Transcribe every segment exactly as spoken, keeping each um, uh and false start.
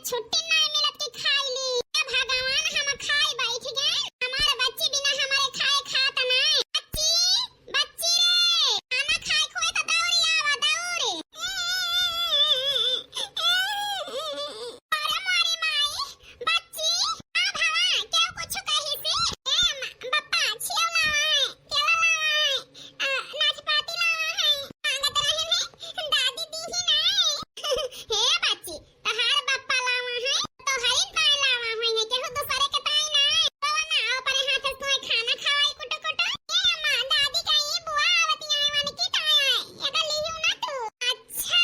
छुट्टी नाहीं मिलत कि खाई ली। ए भगवान, हम खाए बैठ गए, हमार बच्ची बिना हमारे खाए खात नाहीं। बच्ची, बच्ची रे, खाना खाए खोए तो दौड़ी आवा, दौड़ी। अरे मोरी माई, बच्ची, आ भवा, केहू कुछ कही सी? ए म-, बप्पा, छियो लावा है, केला लावा है, आ, नाशपाती लावा है, मांगत रहे हैं, दादी दी ही नहीं। हे बच्ची, तहार बप्पा लावा है, तोहरी ताई लावा है, केहू दूसरे के ताई नहीं। तो ना, अपने हाथ से तोहे खाना खवाई कुटु कुटु। ए अम्मा, दादी का ई बुआ आवत यहाँ, वन की ताई है, एका लिहियो ना तू। अच्छा,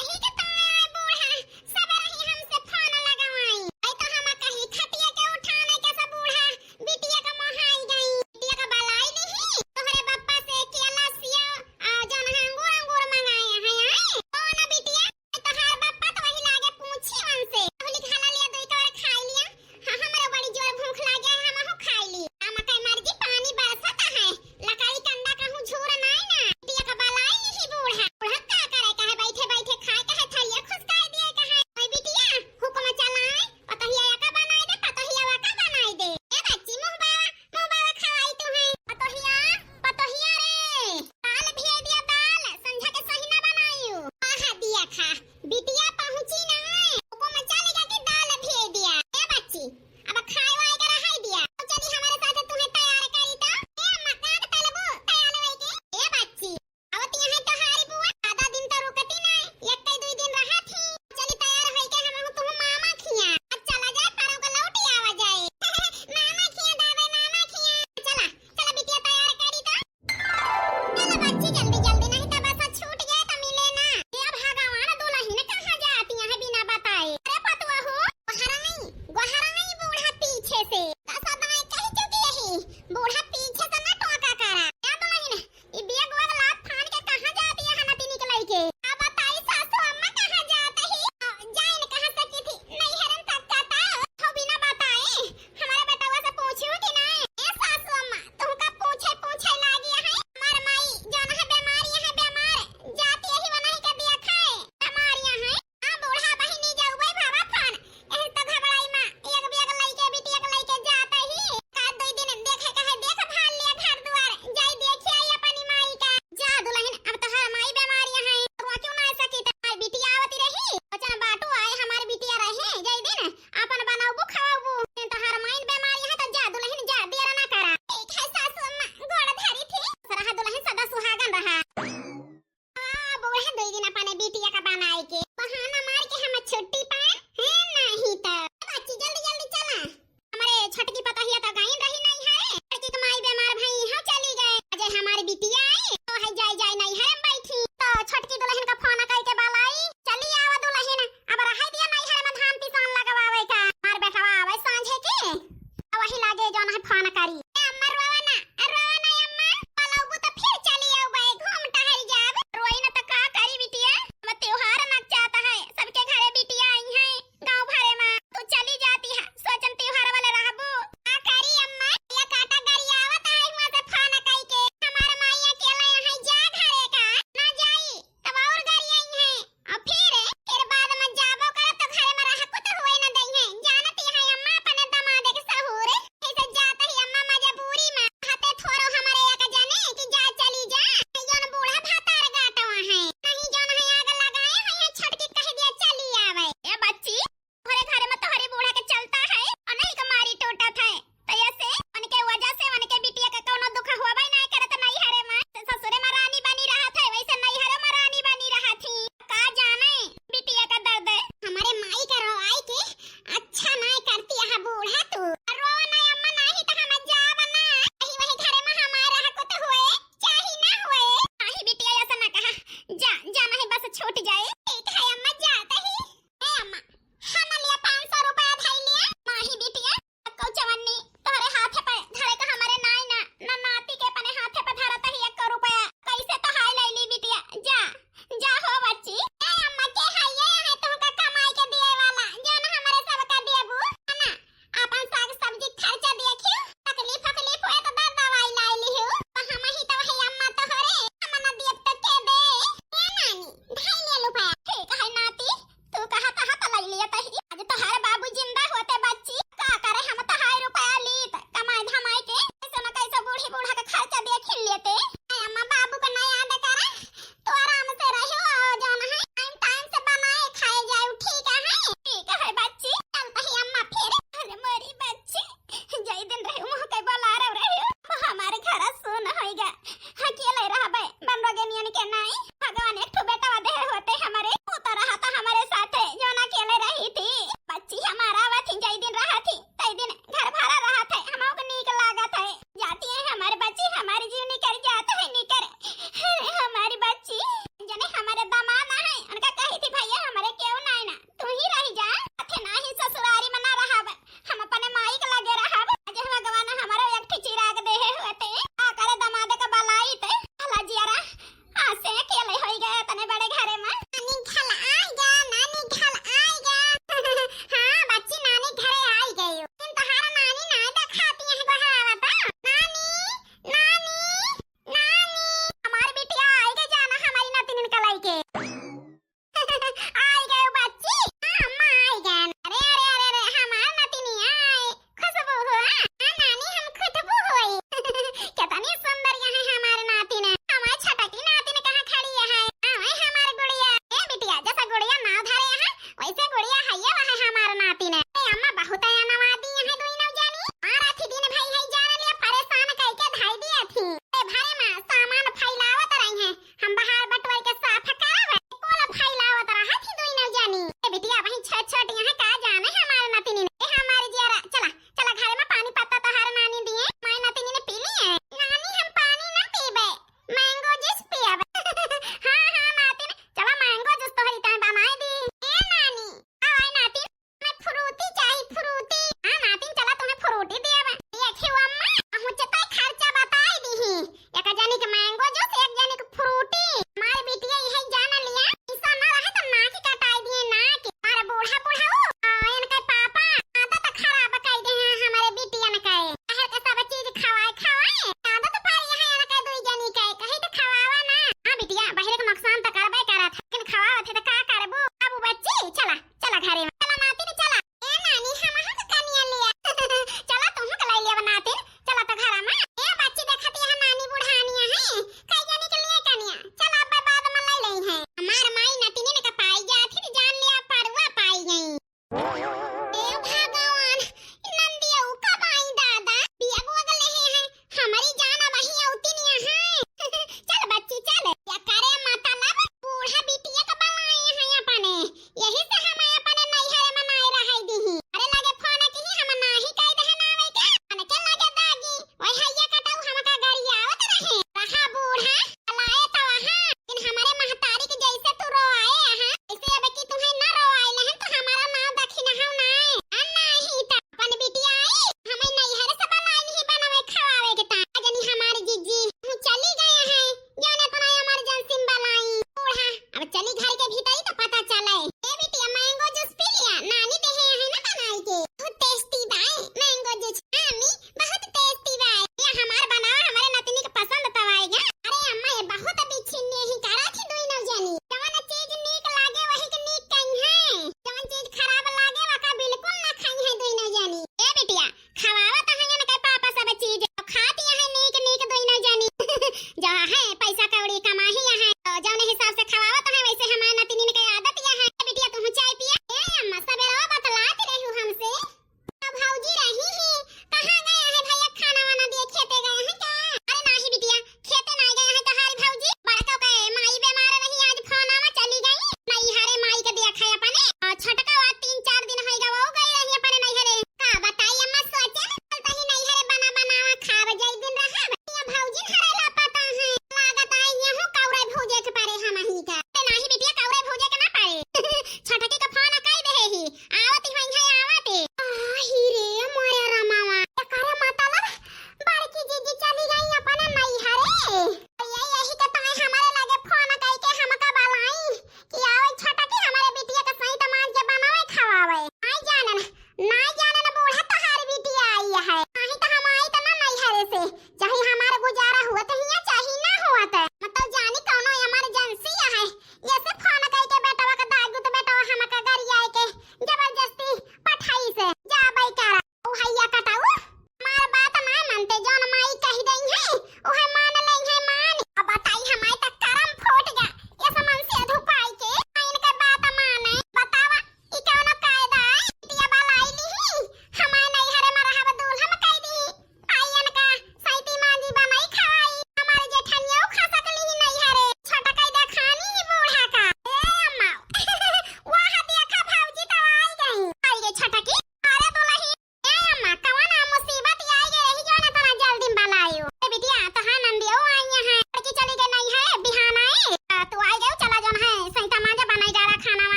यही के ताई है बूढ़ा, सब रही हमसे फोन लगवाई। ऐ तो हम कही खटिया के उठाने के सब बूढ़ा बिटिया का मोहाई गई। बिटिया का बलाई नहीं, तोहरे बप्पा से केला सिया, आ, जौन है अंगूर, अंगूर मंगाए हैं, आई? कौन बिटिया? तोहार बप्पा तो वही लागे पूछी उनसे। कहली खाला लिया, दो एक बार खाई लिया। हाँ, हमरो बड़ी जोर भूख लागे है, हमहू खाई ली। आ मकई मर्जी पानी बरसत है, लकड़ी कंडा कहूँ झूर नाई ना। बिटिया का बलाई नहीं बूढ़ा। बूढ़ा का करे कहे, बैठे बैठे खाए कहे, थरिया खुसकाए दिए कहे। ओए बिटिया, हुक्म चलाए, पतोहिया एका बनाई दे, पतोहिया ओका बनाई दे। ए बच्ची, मुँह बावा, मुँह बावा खवाई तू है। पतोहिया, पतोहिया रे, दाल भेज दिया, दाल, संझा के सही ना बनायू। आहा दिया खा, बिटिया पहुँची ना, हुकुम चल गया कि दाल भेज दिया। ए बच्ची, अब खाए वाए के रहाई दिया। अब चली हमारे साथ, तुम्हें तैयार करी तो। ए अम्मा, का के तलबू तैयार होई के? ए बच्ची, आवत यहाँ तोहारी बुआ, ज्यादा दिन तो रुकती ना, एक कई दुई दिन रहा थी। चली तैयार होई के हम तुम मामा खिया। अब चला जाए, परौं का लौट आवा जाए। मामा खिया, दादा मामा खिया। चला, चला बिटिया तैयार करी तो। चला बच्ची जल्दी जल्दी, नहीं तो बस छूट गए तो मिले ना। ए भगवान, दुलहिन कहाँ जाती है बिना बताए? अरे पतुआ हो, गोहराई, गोहराई बूढ़ा पीछे से। दस बाएं कह चुकी यही, बूढ़ा पीछे से ना टोका करा। ए दुलहिन, ई बैग वैग लाद फान के कहाँ जाती है नतिनी के लइके? अब बताई सासू अम्मा कहाँ जात ही? जाइन कहाँ सकी थी? नैहरन तक का ता? हो बिना बताए हमारे बेटवा से पूछू कि नहीं? ए सासू अम्मा, तुमका पूछे पूछे लागी है। हमार माई जौन है बीमारी है, बीमार जाती यही वनाही के दिया खाए। बीमारियां हैं। हाँ, बूढ़ा बहिनी जाऊ भाई भावा फान। एह तो घबराई माँ, एक बैग लइके, बिटिया के लइके जात ही। का दुई दिन देखे के है, देख भाल लिया घर दुआर, जाई देखी आई अपनी माई का। जा दुलहिन, अब तोहार माई बीमार यहाँ है, तो वहाँ क्यों ना आ सकी? तोहार बिटिया आवती रही, वचन बाटू आए हमार बिटिया रहे, जाई दिन अपन बनाबू खवाबू। तोहार माई बीमार यहाँ तो जा दुलहिन, जा, देर ना करा। ठीक है सासू अम्मा, गोड़ धरी थी। रहा दुलहिन सदा सुहागन रहा। आ, बूढ़ा दुई दिन अपने बिटिया का बनाए के बहाना मार के हम छुट्टी पाए हैं, नहीं तो। बच्ची, जल्दी जल्दी चला। हमारे छोटकी पतोहिया तो गई रही नैहरे, छोटकी के माई बीमार भई, हाँ चली गए। अजय हमारी बिटिया आई तो है जाई जाई नैहरे में बैठी, तो छोटकी दुलहिन का फोन करके बलाई, चली आवा दुलहिन, अब रहाई दिया नैहरे में धान पिसान लगवावे का, हमार बेटवा आवे सांझे के। वही लागे जौन है फोन करी। ए अम्मा रोवा ना, ए रोवा ना अम्मा, पलौबू तो फिर चली आउबे, घूम टहल जाब। रोई ना तो का करी बिटिया, अब त्योहार ना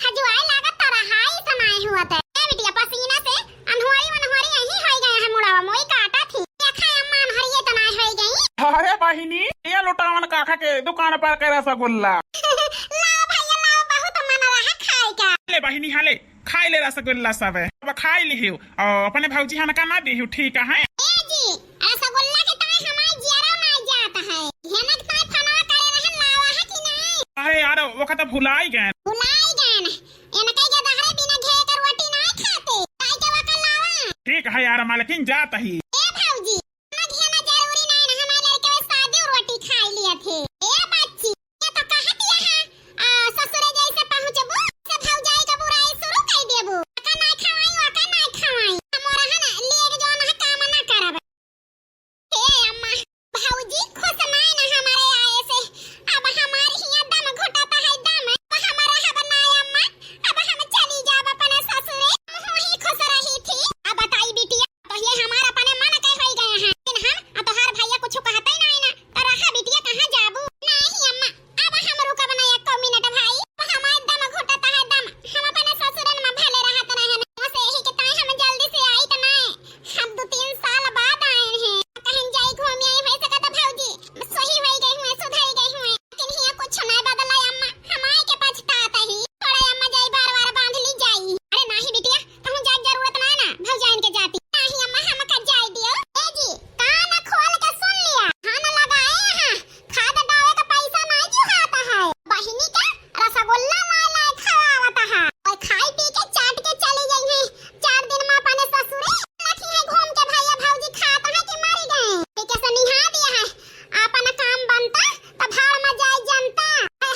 खजुआए लागत तो रहाई से नाय हुआ थे। ए बिटिया, पसीना से अनहोरी वनहोरी यही होई गए हैं मुड़वा, मोई काटा थी। देखा अम्मा, अनहरिये तो नाय होई गई। अरे बहिनी, ये लुटावन काका के दुकान पर के रसगुल्ला। लाओ भैया, लाओ, बहुत मन रहा खाए का। ले बहिनी, हाँ ले, खाई ले रसगुल्ला सब। अब खाई लिहियो। और अपने भौजी हन का ना दिहियो, ठीक है? ए जी, रसगुल्ला के ताई हमार जियरा ना जात है। हेनक ताई फनवा करे रहन, लावा है कि नहीं? अरे यार, वो का तो भुलाई गए। भुलाई गए। एनके के दहरे बिना घे के रोटी नहीं खाते। ताई के वका लावा। ठीक है यार, मालकिन जात ही। ए भौजी, ना घे ना जरूरी नहीं ना, हमारे लड़के में सादी रोटी खाई लिया थे। ए बच्ची, ये तो कहत यहाँ, आ, ससुरे जैसे पहुँचबू, से भौजाई का बुराई शुरू कर देबू। का नहीं खवाई, का नहीं खवाई। हम रहा ना, लिए के जौन है काम ना करब। हे अम्मा, भौजी खुश नहीं ना हमारे आए से। अब हमारे हियाँ दम घुटता है, दम। अब हमारा हब ना अम्मा, अब हम चली जाब अपने ससुरे। हम ही खुश रही थी। अब बताई बिटिया, तो ये हमार अपने मन के होई गए हैं। लेकिन हम, आ तोहार भैया कुछ कहते ही नहीं ना। तो रहा बिटिया, कहाँ जाबू? नहीं अम्मा, अब हम रुकब ना एको मिनट भाई। अब हमार दम घुटता है दम। हम अपने ससुरन में भले रहत रहे हैं। बस यही के ताई हम जल्दी से आई तो नहीं। हम दो तीन साल बाद आए हैं। कहीं जाई घूम आई, हो सकता भौजी सही होई गई हुए, सुधरी गई हुए। लेकिन हिया कुछ नहीं बदला अम्मा। हम आए के पछतात ही। थोड़ा अम्मा जाई बार बार बांध ली जाई। अरे नहीं बिटिया, कहूँ जाए जरूरत ना ना, भौजाइन के जाती। नहीं अम्मा, हम का जाए दियो। ए जी, कान खोल के सुन लिया, कान लगाए यहाँ, खाद डावे का पैसा नहीं जुहाता है। बहिनी का रसगुल्ला ला ला खवावत है, और खाई पी के चाट के चली गई है। चार दिन में अपने ससुरे नथी है घूम के भैया भौजी खात है कि मरी गए। ठीक है, से निहा दिया है, अपन काम बनता तो भाड़ में जाए जनता।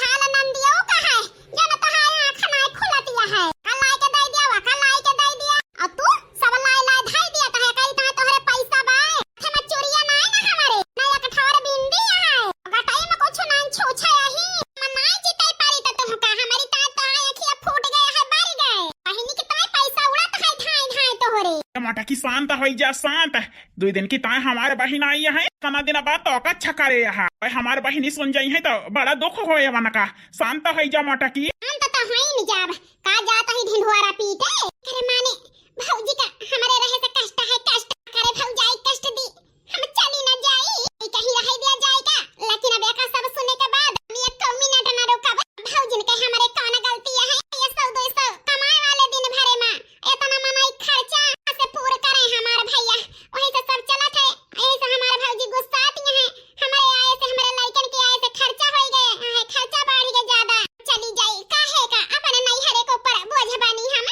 हाल नंदियो का है, जन तोहार आँख नाय खुलतिया है। का लाई के दे दिया, वा का लाई के दे दिया। और तू सब लाई लाई धाई दिया, तहे कही तहे तोहरे पैसा बा। हाथे में चुरिया नाय ना हमारे, ना एक ठौर बिंदी है। गटाई में कुछ नाय छूछे यही। मैं नाय जीते पारी तो तुमका, हमारी ताय तो आँखिया फूट गए है, बारी गए। बहिनी की ताय पैसा उड़त है धाई धाई तोहरे। ए मटकी शांत होई जा, शांत। दुई दिन की ताय हमार बहिन आई है, इतना दिन बाद तो का छकरे यहाँ। भाई हमार बहिनी सुन जाई है तो बड़ा दुख होए वनका। शांत होई जा मटकी। शांत तो होई न जाब, का जात ही ढिंढोरा पीटे। अरे माने भौजी का हमारे रहे से कष्ट है, कष्ट। करे भौजाई कष्ट दी, हम चली न जाई। ई कहीं रह दिया जाए का, लेकिन अब एका सब सुने के बाद हम एक मिनट न रुकब। भौजिन के हमारे कौन गलती है? ये सौ दो सौ कमाए वाले दिन भरे में इतना मनई खर्चा से पूर करे हमार भैया, वही से सब चलत है। यही से हमार भौजी गुस्सात हैं, हमारे आए से, हमारे लड़कन के आए से खर्चा होई गए है, खर्चा बढ़ गए ज्यादा। चली जाई, काहे का अपने नैहरे के ऊपर बोझ बनी हम।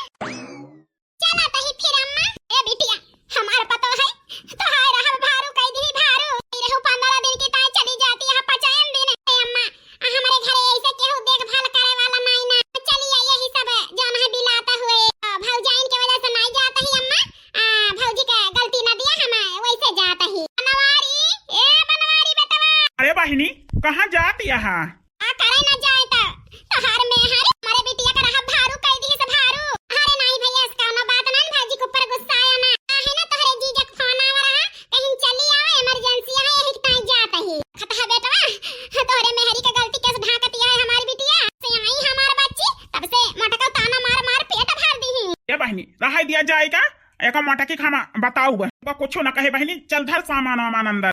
चला तही फिर अम्मा। ए बिटिया, हमार पतो है, तोहार रहब भारू कई दी भारू। ई रहू पंद्रह दिन की ताय चली जाती है पचायन दिन। ए अम्मा, आ हमारे घरे ऐसे केहू देखभाल करे वाला नाई ना। चली आई यही सब जौन है बिलाता हुए। आ, भौजाइन के वजह से नाई जात ही अम्मा। आ, भौजी के गलती ना दिया हम, वैसे जात ही। बनवारी, ए बनवारी बेटवा। अरे बहिनी, कहाँ जात यहाँ? आ करे ना जाए त तोहार मेहर, हमारे बिटिया का रहब भारू कई दी से भारू। अरे नाई भैया, ऐसा कौनो बात ना, भौजी के ऊपर गुस्सा आया ना। आहे ना तोहरे जीजा के फोन आवा रहा, कहीं चली आवे, emergency है, यही ताई जात ही। खतहा बेटवा, तोहरे मेहरी का गलती कैसे ढाकत है हमारी बिटिया? से आई हमार बच्ची, तब से मोटका ताना मार मार पेट भर दी ही। ए बहिनी, रहाई दिया जाए का? एका मोटकी खामा बताऊ बा। बा कुछो ना कहे बहिनी, चल धर सामान वामान अंदर।